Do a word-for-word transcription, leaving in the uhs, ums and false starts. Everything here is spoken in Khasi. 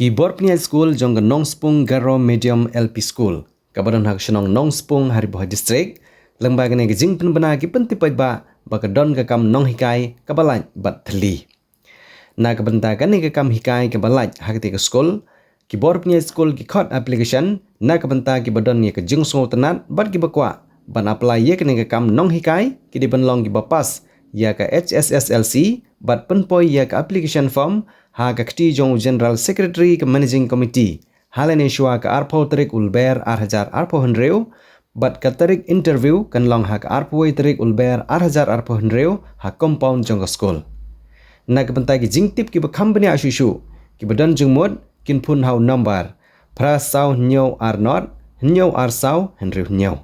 Ki bor pynïaid skul jong ka Nongspung Garo Medium L P School, kaba don ha ka shnong Nongspung, ha Ri Bhoi District, lyngba kane ka jingpynbna ki pyntip paidbah ba ka don ka kam nonghikai kaba lait bad thylli. Na ka bynta kane ka kam hikai kaba lait ha katei ka skul, ki bor pynïaid skul ki khot application na ka bynta kiba don ïa ka jingsngewtynnat bad kiba kwah ban apply ïa kane ka kam nonghikai, ki dei ban long kiba pass ïa ka H S S L C bad pynpoi ïa ka application form ha ka kti jong u General Secretary ka Managing Committee ha lane shuwa ka arphew tarik u Lber ar hajar arphew hynriew, bad ka tarik interview kan long ha ka arphew wei tarik u Lber ar hajar arphew hynriew ha compound jong ka skul. Na ka bynta ki jingtip kiba kham bniah shuh shuh, kiba don jingmut kin phone ha u number phra saw hynñiew ar nod hynñiew ar saw hynriew hynñiew.